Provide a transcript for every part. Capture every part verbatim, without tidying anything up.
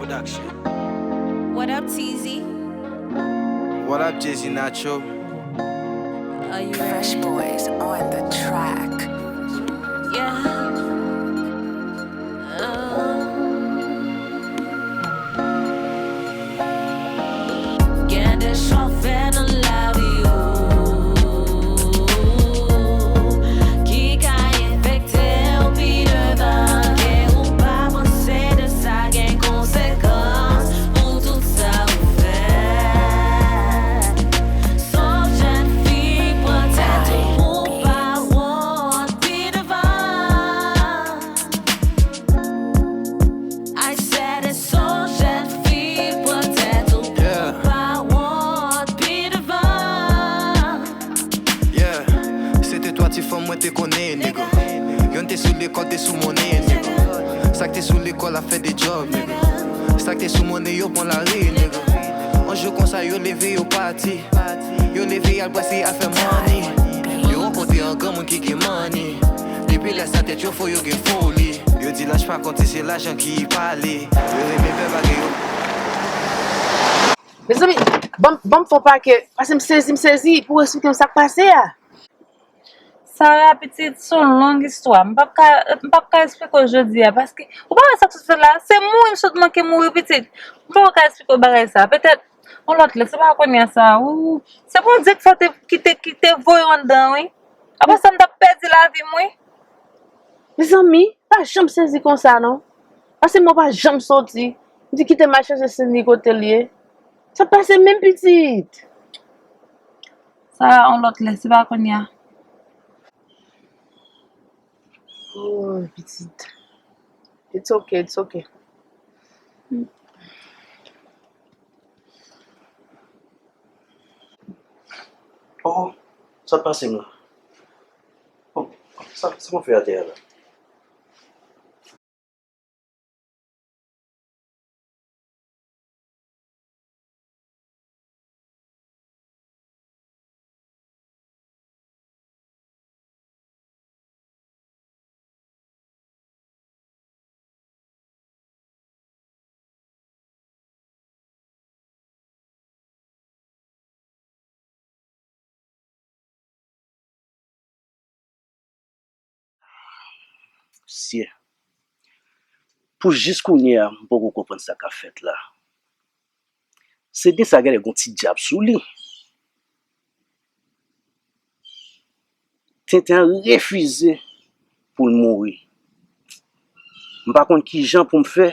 Production. What up, T Z? What up, Jay-Z Nacho? Are you Fresh ready? Boys on the track. Yeah. Oh. Gen de chofè nan lari yo ki ka enfekte w pi devan. Ke ou pa panse de sa gen konsekans pou tout sa ou fè. Son jèn fi pran tèt ou pou pa wont pi devan. I said it's so jèn fi pran tèt ou pou pa wont pi devan. Yeah, se te twa ti fanm mwen te konnen, nigga. Yonn te sou lekòl, te sou monnen, nigga. Sa k te sou lekòl ap fè de djòb, nigga. Sa k te sou monnen, yo pran lari, nigga. Yon jou konsa, yo leve, yo pati. Yo leve, y al brase, y al fè money. Yo rankontre yon granmoun ki gen money. Depi lè sa tèt yo fò, yo gen foli. Yo di laj pa konte, se lajan ki pale. Yo renmen fè bagay yo. Mezanmi, ban m, ban m fè yon pake, paske m sezi, m sezi, pou w eksplike m sa k pase a. Sara, pitit, se yon long istwa. M p ap ka, m p ap ka eksplike w jodi a, paske, ou pa wè sa k sot fèt la? Se mouri m sot manke mouri, pitit. M p ap ka eksplike w bagay sa. Petèt, yon lòt lè, se pa kounye a sa. Ou, se Bondye k fè te, ki te, ki te voye w anndan, wi. Apre sa, m t ap pèdi lavi m, wi. Mezanmi, pa janm sezi konsa, non. Paske mwen pa janm soti. M di kite m al chèche Sidney kote l ye. Sa pase menm pitit. Sa yon lòt lè, se pa kounye a. Oh, pitit. It's okay, it's okay. Oh, sa t pase m la? Oh, sa, sa mwen fè atè a la? Mesye, pou jis kounye a, m poko konprann sa k ap fèt la. Sidney sa genlè gon ti dyab sou li. Tenten an refize pou l mouri. M pa konn kijan pou m fè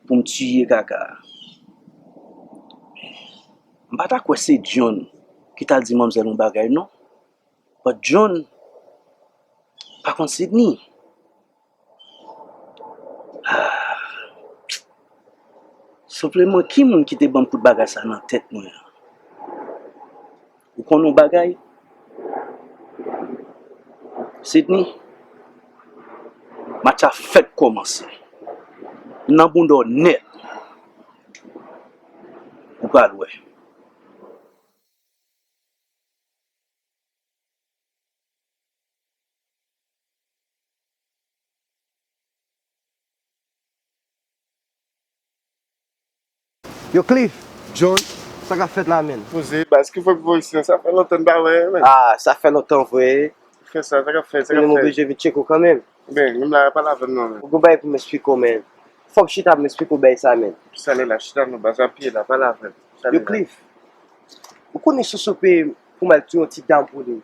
pou m tiye kaka a. M pa ta kwè se John ki t al di manmzèl yon bagay non. But John pa konn Sidney. Senpleman, ki moun ki te ban m tout bagay sa nan tèt mwen an? Ou konn yon bagay? Sidney, match la fèk kòmanse. M nan bounda w nèt. Ou pral wè. Yo, Cliff! John, sa k ap fèt la, menn? Poze, baz, ki fè w voye isi an? Sa fè lontan n pa wè, menn. Ah, sa fè lontan vre. Fè sa, sa k ap fèt, sa k ap fèt? Kounye a m oblije vin tcheke w kanmenm. Ben, menm la, pale avè m non, menn. Ou gon bagay pou m eksplike w, menn. Fò m chita pou m eksplike w bagay sa, menn. Sa lè la, chita non, baz, apiye la, pale avè m. Sa lè la. Yo, Cliff, ou konnen Soso peye pou m al touye yon ti dam pou li.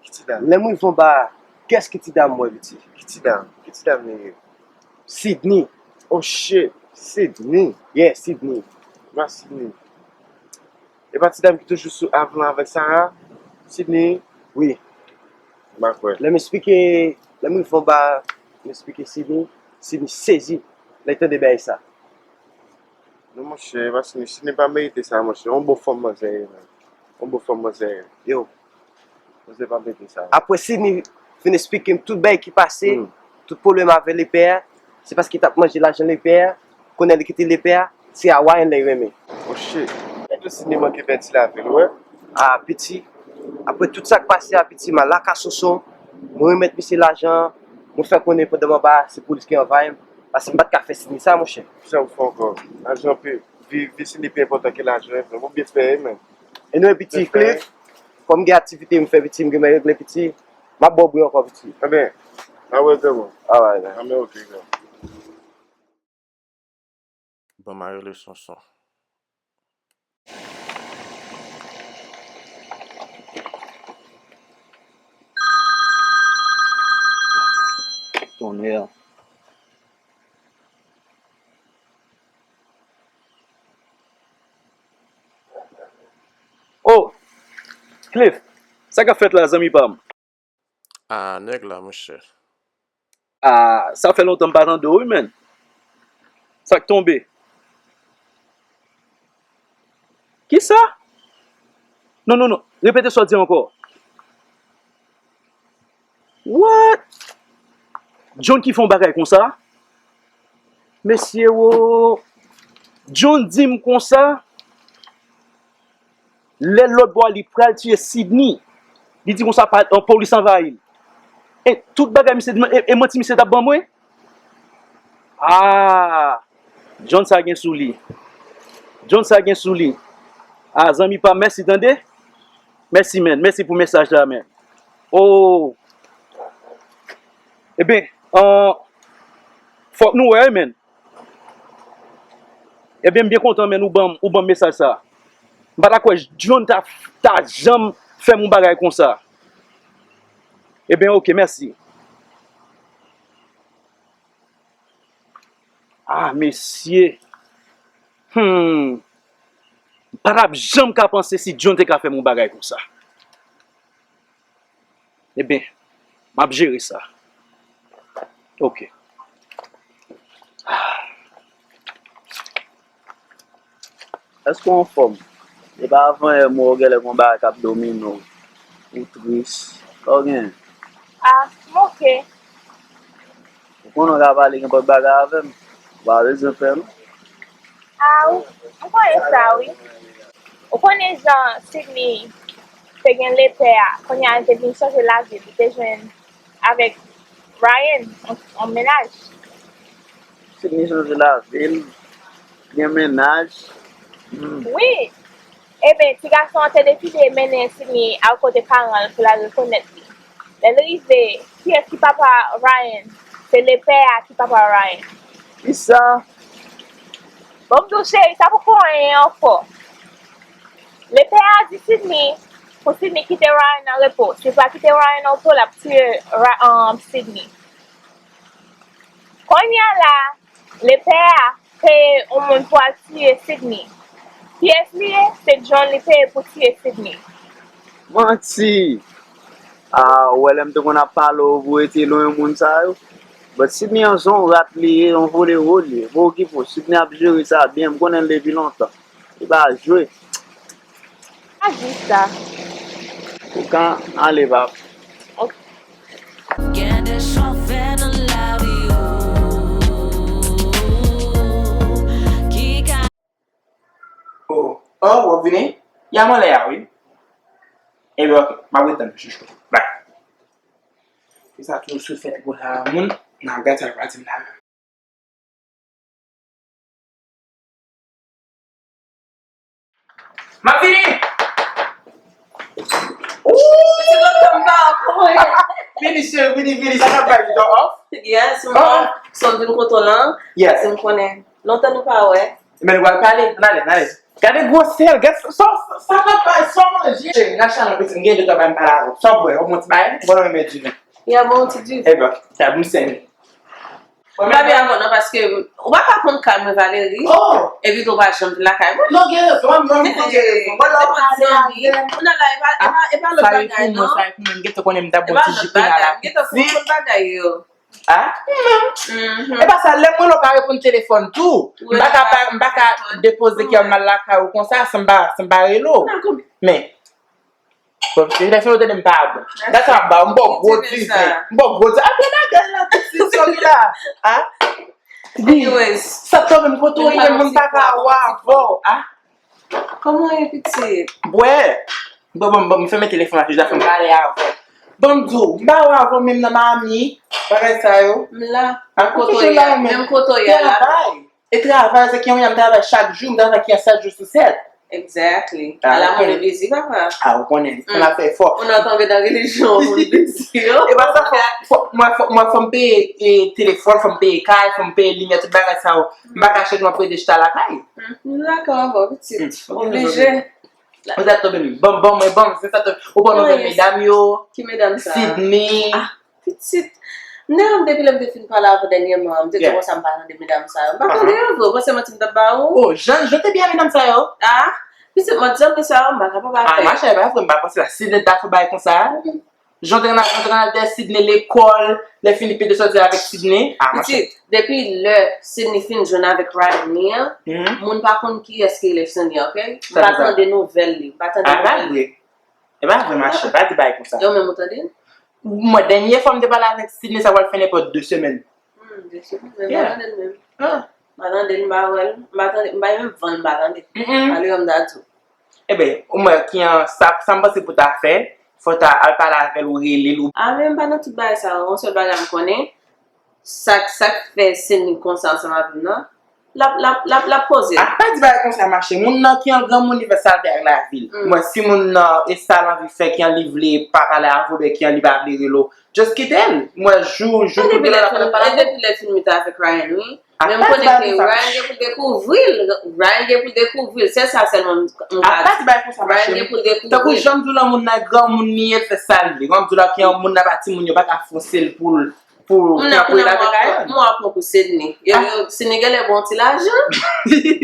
Ki ti dam? Lè m rive anba a, kiyès ki ti dam m wè, pitit? Ki ti dam? Ki ti dam li ye? Sidney. Oh shit, Sidney. Yeah, Sidney. Wa Sidney. E pa ti dam ki toujou sou Avalon avèk Sara? Sidney? Wi. M pa kwè. Lè m eksplike, lè m rive anba a, m eksplike Sidney, Sidney sezi lè l tande bagay sa. Non, monchè, paske Sidney pa merite sa, monchè. Yon bon fanm manzè ye, menn. Yon bon fanm manzè ye. Yo. Manzè pa merite sa. Apre Sidney fin eksplike m tout bagay ki pase, hmm, tout pwoblèm avè lepè a, se paske l t ap manje lajan lepè a, kounye a li kite lepè a, se Hawaïan l renmen. Oh shit. Gade Sidney manke pèdi lavi l, ou wè? Ah, piti. Apre tout sa k pase a, piti, m al lakay Soso, mwen remèt misye lajan an, mwen fè konnen pandan m anba a, se polis ki anvayi m. Paske m pa t ka fè Sidney sa, monchè. Sa w fè ankò? Lajan pi, vi, vi Sidney pi enpòtan ke lajan, frè. Ou byen fè, men. Anyway, piti, Cliff, fò m gen aktivite m fè, piti, m gen regle, piti. M ap ba w bri ankò, piti. Enben, a wè, grandman. Alright, man. Enben, ok, grandman. Ban m a rele Sonson. Tonnè. Oh! Cliff, sa k ap fèt la, zanmi pa m? Ah, nèg la, monchè. Ah, sa fè lontan m pa tande w, wi, menn. Sa k tonbe? Kisa? Non, non, non. Repete sa w di ankò. What? John ki fè yon bagay konsa? Mesye wo, John di m konsa, lè lòt bò a li pral tiye Sidney. Li di konsa pa, an, polis anvayi l. E tout bagay misye di m, e, e manti misye t ap ban mwen? Ah! John sa gen sou li. John sa gen sou li. Ah, zanmi pa m, mèsi tande. Mèsi, menn. Mèsi pou mesaj la, menn. Oh! Eben, an, fòk nou wè, menn. Ebyen, m byen kontan, menn, ou ban m, ou ban m mesaj sa. M pa ta kwè John ta, ta janm fè m yon bagay konsa. Ebyen, oke, mèsi. Ah, mesye. Hmm. M pa t ap janm ka panse si John te ka fè m yon bagay konsa. Ebyen, m ap jere sa. Oke. Èske w anfòm? E pa avan yè m wè w genlè gon bagay k ap domine w. Ou tris. Sa w genyen? Ah, m oke. Ou konnen w ka pale nenpòt bagay avè m. Ou pa bezwen pè non. Ah, wi. M konnen sa, wi. Ou konnen jan Sidney te gen lepè a, kounye a li te vin chanje lavi l, li te jwenn avèk Ryan, yon, yon mennaj. Sidney chanje lavi l, gen mennaj. Hmm. Wi. Eben, ti gason an te deside mennen Sidney al kote paran l pou l al rekonèt li. Lè l rive, kiyès ki papa Ryan? Se lepè a ki papa Ryan. Kisa? Bon, m di w, cheri, sa poko anyen ankò. Lepè a di Sidney pou Sidney kite Ryan an repo. Si l pa kite Ryan an repo, l ap tiye Ra-, um, Sidney. Kounye a la, lepè a peye yon moun pou al tiye Sidney. Kiyès li ye? Se John li peye pou tiye Sidney. Manti! Ah, ou wè lè m te konn ap pale w pou rete lwen moun sa yo? But Sidney an se yon rat li ye, yon volero li ye. Pa okipe w, Sidney ap jere sa byen, m konnen l depi lontan. Li pa jwe. Pa di sa. Ou ka ale, pap. Ok. Gen de chofè nan lari, oh, ki ka... Oh, oh, w ap vini? Ya m anlè a, wi. Ebyen, ok, m ap ret tann ou, chouchou. Bye. Fi sa toujou sou fè twò la, moun, n ap gade sa l pral di m la. M ap vini! Ooh! Pitit lontan m pa wè w, kòman w ye? Vini, cheri, vini, vini. Sa k ap bay, ou off? Yes, m off. Sot vin kote w lan. Yes. Paske m konnen lontan nou pa wè. Men nou pral pale. Ann ale, ann ale. Gade gwosè l, gade sa, sa, sa k ap bay, sa w manje. Cheri, n al chache yon piti, m gen de twa bagay m pale avè w. Sa w bwè, w bon ti bagay? Ou pa renmen diven? Ya, bon ti diven. Ebyen, sa bon sène. Mwen pa byen avè w non, paske ou pa ka konn kay mwen, Valerie. Oh! Epi tou w pa janm vin lakay mwen. Non, gen rezon, mwen, mwen, mwen gen rezon. Mwen lè w pale avè m. Ou nan la, e pa, e pa, e pa lòt bagay non. Sa e pou mwen, sa e pou mwen, m gentan konnen m t ap bon ti jip la la. Gentan fè tout bagay yo. Ah? Mhm. E pa sa, lè m rele w pa reponn telefòn tou. M pa ka pa, m pa ka depoze kè m al lakay ou konsa, san m pa, san m pa rele w. Men, bon, se telefòn ou tande m pa bon. Gad sa m ba w, m ba w gwo diven. M ba w gwo diven. Apre bagay la, tout se sou li la. Ah? Anyways, sa tonbe m kote w ye, moun pa ka wè avè w. Ah? Kòman w ye, pitit? Bwè. Bon, bon, bon, m fèmen telefòn la, jodi a fè m pale avè w. Ban m di w, m pa wè avè w menm nan Miami, bagay sa yo. M la. A kote w ye a, menm kote w ye a la. Travay. E travay, se ki yon m travay chak jou, m travay ki an sèt jou sou sèt. Exactly. Ala moun yo bizi, papa. A, ou konnen, fò n ap fè efò. Ou nan tonbe nan relijyon, moun bizi yo. E pa sa, fò, fò, mwen, fò, mwen, fò m peye, e, telefòn, fò m peye kay, fò m peye limyè, tout bagay sa yo. M pa ka chèche mwen prete chita lakay. M dakò avè w, pitit. Oblije. Ou sa tonbe m. Bon, bon, mwen, bon, se sa tonbe. Ou pa nouvèl medam yo. Ki medam sa? Sydney. Pitit. Nan, depi lè m te fin pale avè w dènyèman, m te di w konsa m pa tande medam sa yo. M pa tande yo vre, ou panse manti m t ap ba ou? Oh, jan, jan te byen medam sa yo. Ah, pitit, manti sa yo, m pa kapab avè. Ah, machè, e pa vre, m pa panse sa. Si nèg ta fè bagay konsa, jan te nan, jan te nan al dèyè Sydney lekòl, lè fini pete sòti avèk Sydney. Ah, machè. Pitit, depi lè Sydney fin jwenn avèk Ryan li an, moun pa konn kiyès ki rele Sydney, ok? M pa tande nouvèl li, m pa tande nouvèl li. E pa vre, machè, pa di bagay konsa. Yo menm ou tande l? Mwen, dènye fwa m te pale avèk Sydney, sa pral fè nenpòt de semèn. Hmm, de semèn, men m pa tande l menm. Ah. M pa tande l, m pa wè l, m pa tande, m pa menm van l, m pa tande. Mm-mm. Pale an m ta di w. Eben, ou mwen ki an, sa, sa m panse pou ta fè, fò ta al pale avè l ou rele l ou. Ah, men m pa nan tout bagay sa yo, yon sèl bagay m konnen, sa, sa k fè Sydney konsa ansanm avè m nan, l ap, l ap, l ap, l ap poze. Ah, pa di bagay konsa, machè. Moun nan ki an granmoun, li fè sa l vle ak lavi l. Mm. Mwen, si moun nan, e sa l anvi fè, ki an li vle pa pale avè w, oubyen ki an li pa vle rele w, just kite l. Mwen, jou, jou pou demen l ap pale avè w. E depi lè l fin, e depi lè l fin mete avèk Ryan, wi. Men m konnen ke Ryan gen pou l dekouvri l. Ryan gen pou l dekouvri l. Se sa sèlman m, m ka di. Apa di bagay konsa, machè. Ryan gen pou l dekouvri l. Tankou jan m di w lan, moun nan granmoun li ye, l fè sa l vle. Jan m di w la, ki yon moun nan pa timoun yo, pa ka fòse l pou l, pou, pou, pou l avèk Ryan. Mwen ap pran pou Sydney. Yo, yo, Sydney genlè bon ti lajan.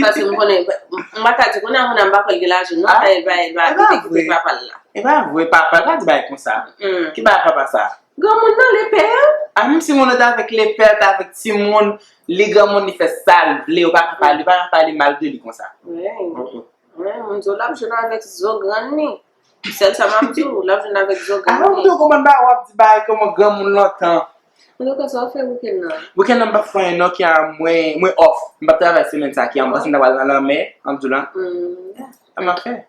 Paske m konnen, m pa ka di kounye a, kounye a m pa kwè l gen lajan, non. Bay, bay, bay, kote ki kote papa l la. E pa vre, papa l pa di bagay konsa. Ki bagay papa sa? Granmoun nan, lepè. A, menm si moun nan t avèk lepè, t avèk timoun, li granmoun, li fè sa l vle, ou pa ka pale, ou pa ka pale mal de li konsa. Wi. Wi, moun di w l ap jwenn avèk zo grann li. Sèl sa m ap di w, l ap jwenn avèk zo grann li. A, m tou konprann pa w ap di bagay kòman granmoun lontan. Antouka, sa w fè wikenn nan? Wikenn nan m pa fè anyen non, ki a mwen, mwen off. M p ap travay semèn sa, ki a m panse m ta pral nan lanmè, an m di w la. Sa m ap fè.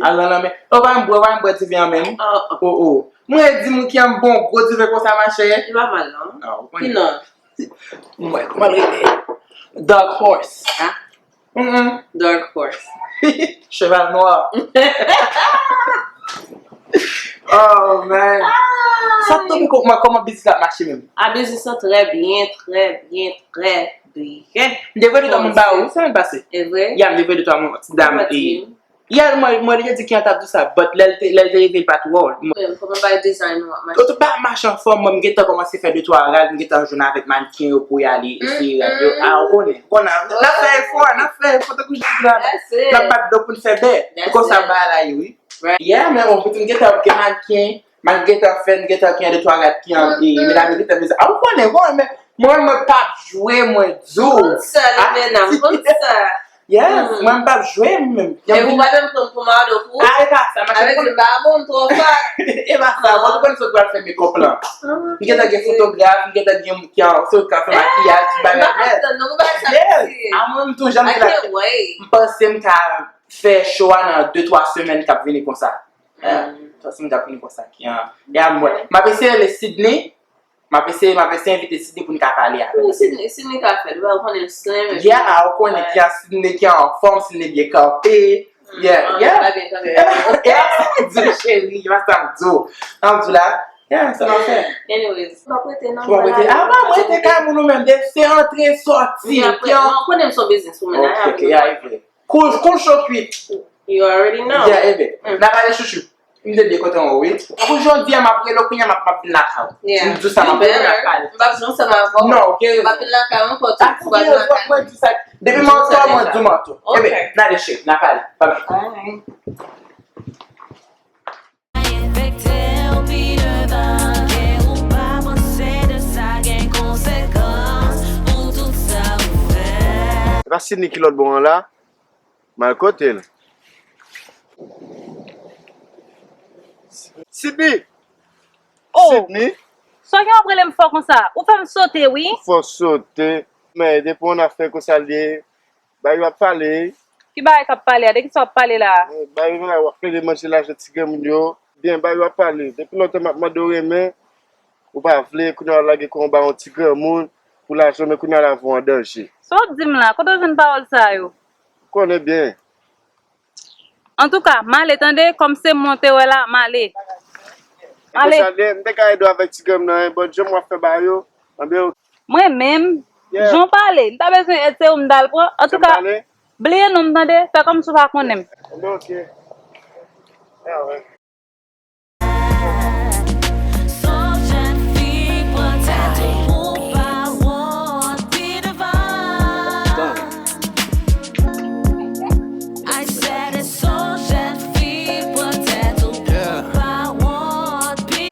Al nan lanmè. Oh, pa m bwè, pa m bwè diven an menm. Oh, oh. Mwen di moun ki an bon gwo diven konsa, machè. Li pa mal, non. Ah, ou konnen. Ki non? Mwen, kòman l rele? Dark Horse. Ah. Mm-mm. Dark Horse. Cheval noir. Oh, man. Sa t tonbe kòman, kòman biznis la ap mache menm? Ah, biznis lan trè byen, trè byen, trè byen. M te voye de twa moun ba ou, semèn pase. E vre? Ya, m te voye de twa moun, ti dam, e, yè, mwen, mwen, li te di ki an t ap di sa, but lè l te, lè l te rive, li pa t wè w. Mwen, kòman bay design ou ap mache? Tout pa mache anfòm, mwen, m gentan kòmanse fè de twa rad, m gentan jwenn avèk mannequin yo pou y ale eseye rad yo. Ah, ou konnen, konnen, n ap fè efò, n ap fè efò, tankou jan m di la, n ap bat do pou n fè bè. Pou konsa bagay la ye, wi. Yeah, men bon, pitit, m gentan gen mannequin, m gentan fè, m gentan gen de twa rad ki an, e, medam yo gentan bezwen. Ah, ou konnen, konnen, men mwen, mwen p ap jwe, mwen di w. Konn sa, li menm, konn sa. Yes, mwen, m p ap jwe, mwen menm. E ou pa menm pran m pou mado pou? Ah, e pa sa, m ap jwe. Avèk di, m pa bon, m twò fat. E pa sa, mwen, ou konnen sa pral fè makeup lan. M gentan gen fotograf, m gentan gen moun ki an, se yo k ap fè makiyaj, tout bagay nèt. Yes, a mwen, m tou janm di la. M panse m ka fè show a nan de twa semèn k ap vini konsa. Twa semèn k ap vini konsa ki an. E a mwen. M ap eseye rele Sydney. M ap eseye, m ap eseye envite Sydney pou n ka pale avè l. Wi, Sydney, Sydney ka fè l. Ou konnen l slim. Yeah, ou konnen ki an Sydney ki anfòm, Sydney byen kanpe. Yeah, yeah. E a sa m di w, cheri, e a sa m di w. An di w la, yeah, sa m ap fè. Anyways, w ap rete nan. W ap rete. Ah, mwen rete kay moun ou menm, de se antre sòti. Ou konnen m se yon bizniswoman. Ok, ok, yeah, e vre. Cool, cool show kwit. You already know. Yeah, ebe. N ap ale chouchou. M te byen kontan wè w, wi. Tankou jodi a, m ap rele w kounye a, m ap, m ap vin lakay ou. M di w sa, m ap rele w, n ap pale. M p ap jwe ansanm avè w. Non, ok. M p ap vin lakay ou ankò, tou, ou p ap vin lakay mwen. Mwen di w sa. Depi m antre, mwen di w m antre. Ebe, n ale cheri, n ap pale. Bye bye. Bye. E pa Sydney ki lòt bò an la? M al kote l. Sydney! Oh! Sydney! Sa gen w ap rele m fò konsa? Ou fè m sote, wi. Ou fè w sote. Men, depi yon afè konsa l ye, bay yo ap pale. Ki bagay k ap pale a? De kisa w ap pale la a? Eh, bay yo la, w ap plede manje lajan ti granmoun yo. Byen, bay w ap pale. Depi lontan m ap mande w renmen, ou pa vle, kounye a w lage kò w ba yon ti granmoun pou lajan, men kounye a lavi w an danje. Sa w ap di m la? Kote w jwenn pawòl sa yo? Ou konnen byen. Antouka, m ale tande, kòm se mwen w te wè la, m ale. M ale. Konsa, m te ka ede w avèk ti granm nan, bòt jan w ap fè ba yo, anben. Mwen menm, yeah, jan w pale, m ta bezwen èd, se ou m t al pran. Antouka, bliye non m tande, fè kòmsi w pa konnen m. Anben, oke. Ah, ouais. Son jèn fi pran tèt ou pou pa wont pi devan. I said, son jèn fi pran tèt ou pou pa wont pi.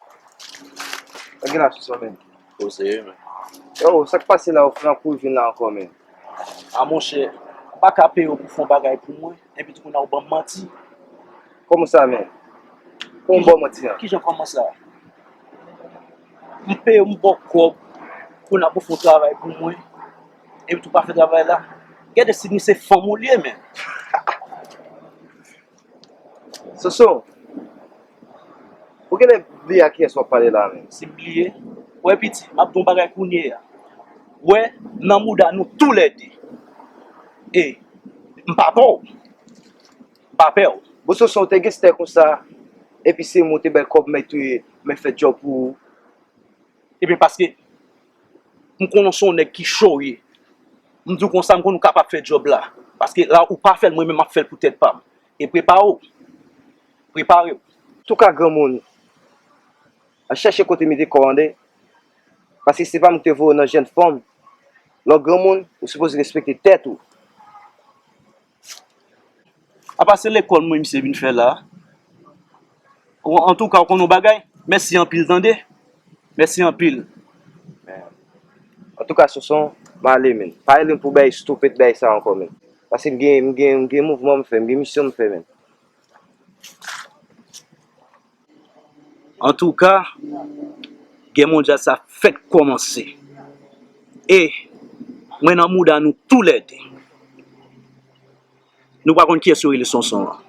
Sa gen la sou sa menm? O serye, men. Yo, sa k pase la, ou fè nan kou vin la ankò, men. A monchè, m pa ka peye w pou fè yon bagay pou mwen, epi tou kounye a ou ban m manti. Kòman sa, men? Kòman m ba w manti an? Kijan kòman sa? M peye w, m ba w kòb, kounye a pou fè yon travay pou mwen, epi tou pa fè travay la. Gade si nou se fanm ou ye, men. Soso, ou genlè bliye a kiyès w ap pale la menm? Si m bliye, wè piti, m ap di w yon bagay kounye a. Wè, nan mouda nou toulède. E, m pa pè w. M pa pè w. Bon, Soso, ou te genstè konsa, epi se mwen ou te bay kòb mèt, mèt fè djòb pou ou. Ebyen, paske m konnen w se yon nèg ki cho w ye. M di w konsa, m konnen w kapab fè djòb la. Paske la ou pa fè l, mwen menm m ap fè l pou tèt pa m. E prepare w. Prepare w. Antouka, granmoun, al chèche kote mete kò w an de. Paske se pa m ki te voye w nan jèn fanm. Lè w granmoun, ou sipoze respekte tèt ou. Apa se lekòl mwen misye vin fè la? Ou, antouka, ou konn yon bagay? Mèsi anpil, tande? Mèsi anpil. Antouka, Soso, m ale, men. Pa rele m pou bay stupid bay sa ankò, men. Paske m gen, m gen, m gen mouvman m fè, m gen misyon m fè, men. Antouka, gè mondyal sa fèk kòmanse. E mwen nan mouda nou toulède. Nou pa konn kiyès yo rele Sonson an.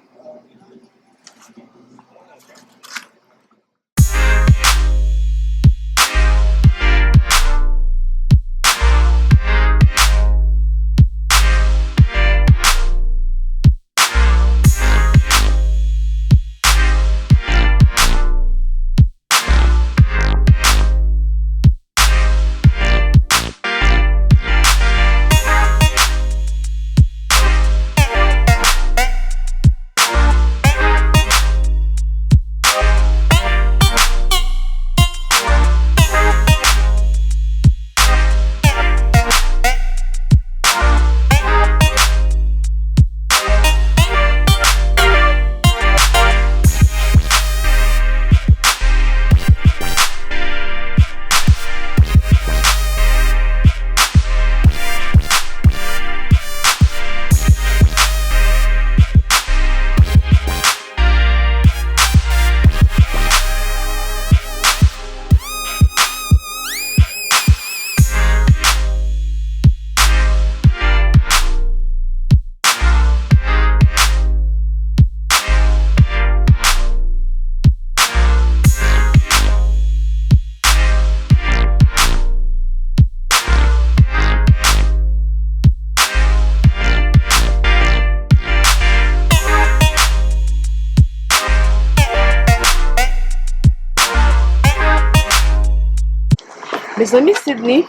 Mezanmi, Sidney,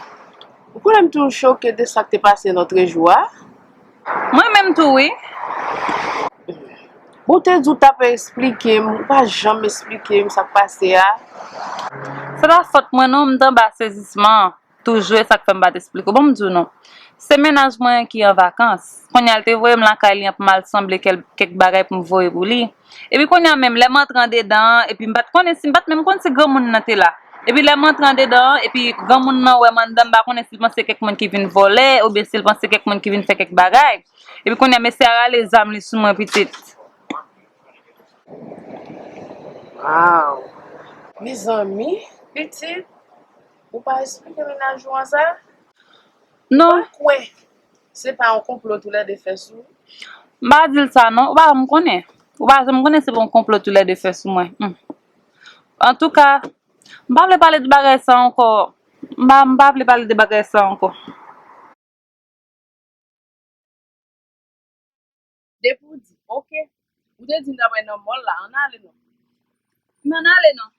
ou konnen m toujou choke de sa k te pase lòtrejou a. Mwen menm tou, wi. Bon, ou te di w t ap eksplike m, ou pa janm eksplike m sa k pase a. Se pa fòt mwen non, m t anba sezisman. Toujou, e sa k fè m pa t eksplike w. Bon, m di w non. Se mennaj mwen ki an vakans. Kounye a, l te voye m lakay li an pou m al sanble kèl-, kèk bagay pou m voye pou li. Epi kounye a menm, lè m antre andedan an, epi m pa t konnen si, m pa t menm konn si granmoun nan te la. Epi lè m antre andedan an, epi granmoun nan wè m anndan, m pa konnen si l panse kèk moun ki vin vòlè, oubyen si l panse kèk moun ki vin fè kèk bagay. Epi kounye a, mesye a rale zam li sou mwen, pitit. Waw! Mezanmi, pitit, ou pa eksplike mennaj ou an sa? Non. Ou pa kwè se pa yon konplo toulède fè sou ou? M pa di l sa non, ou pa janm konnen. Ou pa janm konnen se pa yon konplo toulède fè sou mwen. Hmm. Antouka, m pa vle pale de bagay sa ankò. M pa, m pa vle pale de bagay sa ankò. Depi w di, oke. Ou te di n t ap wè nan mòl la, ann ale non. M ann ale non.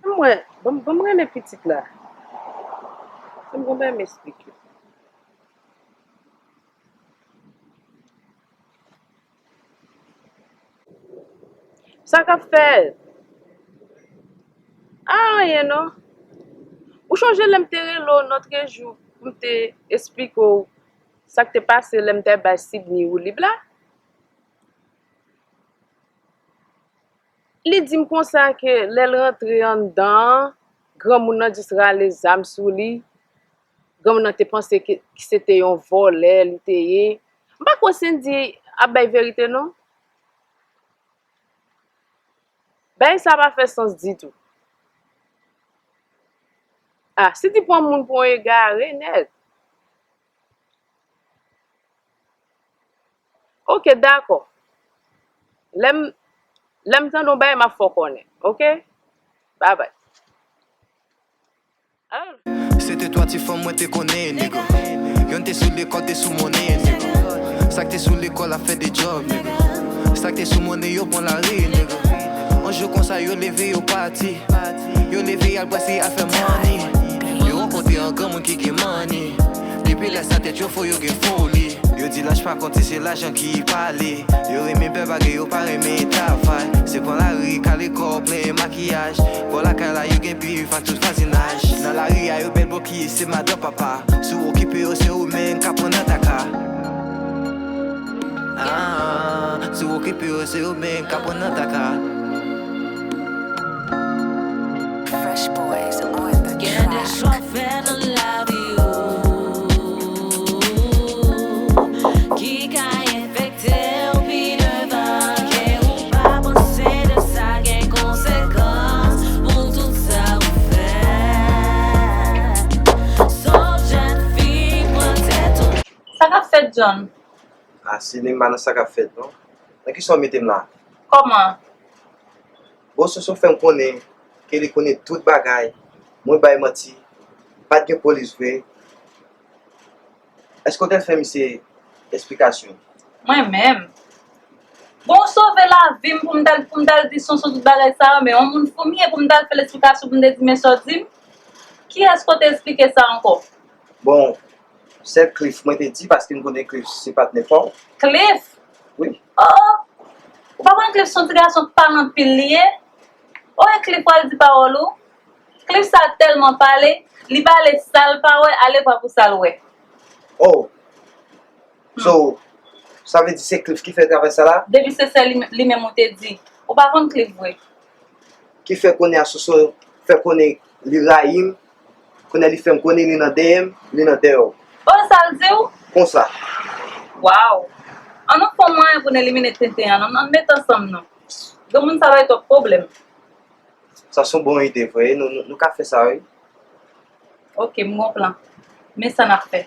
Ann wè, ban m, ban m rele pitit la. Ban m, ban m esplike. Sa k ap fèt? A, anyen non. Ou chonje lè m te rele w nòtrejou pou m te esplike w sa k te pase lè m te bay Sidney woulib la? Li di m konsa ke lè l rantre anndan an, granmoun nan jis rale zam sou li. Granmoun nan te panse ke, ke se te yon vòlè li te ye. M pa kwè Cindy ap bay verite non. Bagay sa pa fè sans ditou. A, Cindy pran moun pou yon egare nèt. Oke, dakò. Lè m, lè m tande yon bagay, m ap fè w konnen. Oke? Babay. Ah. Se te twa ti fanm mwen te konnen, nigga. Yonn te sou lekòl, te sou monnen, nigga. Sa k te sou lekòl ap fè de djòb, nigga. Sa k te sou monnen, yo pran lari, nigga. Yon jou konsa, yo leve, yo pati. Yo leve, y al brase, y al fè money. Yo rankontre yon granmoun ki gen money. Depi lè sa, tèt yo fò, yo gen foli. Yo di laj pa konte, se lajan ki pale. Yo renmen bèl bagay, yo pa renmen travay. Se pran lari, kale kò, plen makiyaj. Bò lakay la, yo gen bif ak tout vwazinaj. Nan lari a, yo bèl bokye, se madan papa. Si w okipe yo, se ou menm k ap pran nan taka. Ah, si w okipe yo, se ou menm k ap pran nan taka. Fresh Boys on the track. Gen de chwa w fè nan lavi w ki ka enfekte w pi devan. Ke ou pa panse de sa gen konsekans pou tout sa ou fè. Sòf jèn fi pran tèt ou. Sa k ap fèt, John? A, Celine, m pa nan sa k ap fèt, non. Nan kisa w mete m la? Kòman? Bon, Soso fè m konnen ke li konnen tout bagay. Mwen bay manti. Pa t gen polis vre. Èske w t al fè misye esplikasyon? Mwen menm? Bon, w sove lavi m pou m t al, pou m t al di Soso tout bagay sa yo, men yon moun fou m ye pou m t al fè l esplikasyon pou m te di men sa w di m? Kiyès ke w te esplike sa ankò? Bon, sèl Cliff mwen te di, paske m konnen Cliff se patnè pa w. Cliff? Wi. Oh, oh. Ou pa konn Cliff se yon ti gason k pale anpil li ye? Oh, e Cliff pral di pawòl ou? Cliff sa tèlman pale, li pale sa l pa wè, alevwa pou sa l wè. Oh. Hmm. So, sa vle di se Cliff ki fè travay sa la? Depi se sèl li, li menm ou te di. Ou pa konn Cliff vre. Ki fè kounye a Soso fè konnen li rayi m, kounye a li fè m konnen li nan dèyè m, li nan dèyè w. Oh, sa l di w? Konsa. Waw. An nou fè yon mwayen pou n elimine tenten an, non? Ann met ansanm non. Granmoun sa bay twòp pwoblèm. Sa se yon bon ide vre, nou, nou, nou ka fè sa wi. Oke, m gon plan. Men sa n ap fè.